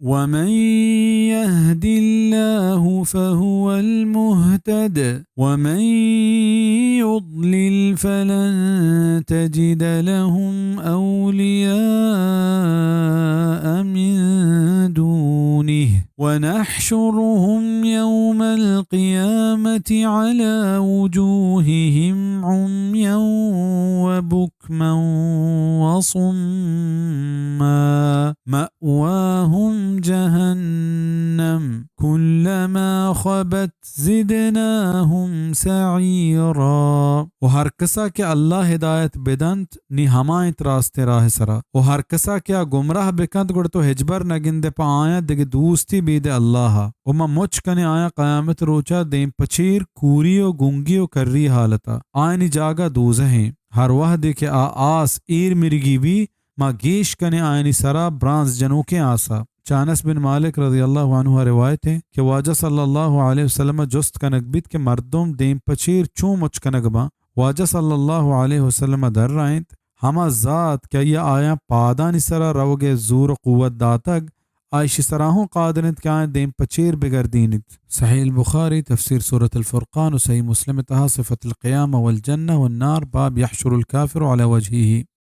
ومن يهد الله فهو المهتد، ومن يضلل فلن تجد لهم أولياء من دونه، ونحشرهم يوم القيامة على وجوههم عميا وبكما وصما، مأواهم جهنم، كلما خبت زدناهم سعيرا۔ و ہر کسا کہ اللہ ہدایت بدنت، نی ہما انت راستیں راہ سرا۔ و ہر کسا کہ آ گمراہ بکنت، گڑا تو ہچبر نگندے پہ آیاں دگہ دوستی بیدے اللہ ء۔ و ما مچ کنیں آیاں قیامت روچا دیم پچیر کوری و گنگی و کری حالتا۔ آیانی جاگہ دوزہ ایں۔ ہر وہدے کہ آ آس ایر مرگی بی، ما گیش کنیں آیانی سرا برانز جنوکیں آسا۔ چہ انس بن مالک رضی اللہ عنہ ء روایت ایں کہ واجہ صلی اللہ علیہ وسلم ء جست کنگ بیت کہ مردم دیم پچیر چون مچ کنگ باں؟ واجہ صلی اللہ علیہ وسلم ء درائینت، ہما ذات کہ آئی ء آیاں پادانی سرا روگ ء زور و قوت داتگ، آ ایشی سرا ہوں قادر انت کہ آیاں دیم پچیر بگردینیت۔ صحیح البخاری، تفسیر سورۃ الفرقان و صحیح مسلم ء تہا صفت القیامہ والجنہ والنار، باب یحشر الکافر علی وجہہ۔